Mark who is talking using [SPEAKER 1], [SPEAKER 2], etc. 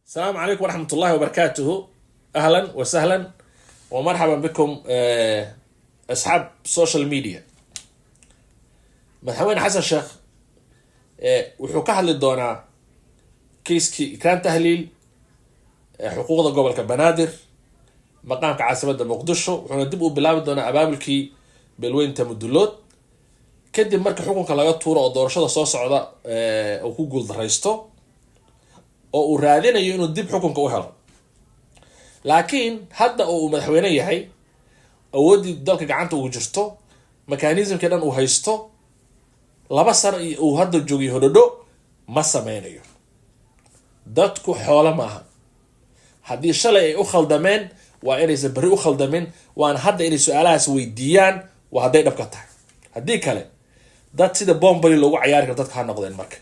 [SPEAKER 1] Asalaamu calaykum waraxmat ullahi wabarakaatuhu. Ahlan wa sahlan wa marxaban bikum, asxaab social media. Madaxweyne Xasan Sheekh wuxuu ka hadli doonaa kiiskii Ikraan Tahliil, xuquuqda gobolka Banaadir, maqaamka caasimadda Muqdisho, wuxuuna dib u bilaabi doonaa abaabulkii beelweynta Mudulood kadib marka xukunka laga tuuro oo doorashada soo socda uu ku guuldaraysto oo uu raadinayo inuu dib xukunka u helo. Laakiin hadda oo uu madaxweyne yahay, awooddii dalka gacanta ugu jirto, mechanismkii dhan uu haysto, 2 sano uu hadda joogiyo hodhodho ma sameynayo. Dadku xoolo maaha. Haddii shalay ay u khaldameen, waa inaysan berri u khaldamin, waana hadda inay su-aalahaas weydiiyaan, waa hadday dhabka tahay. Haddii kale, dad sida bombali loogu cayaari karo dadka ha noqdeen. Marka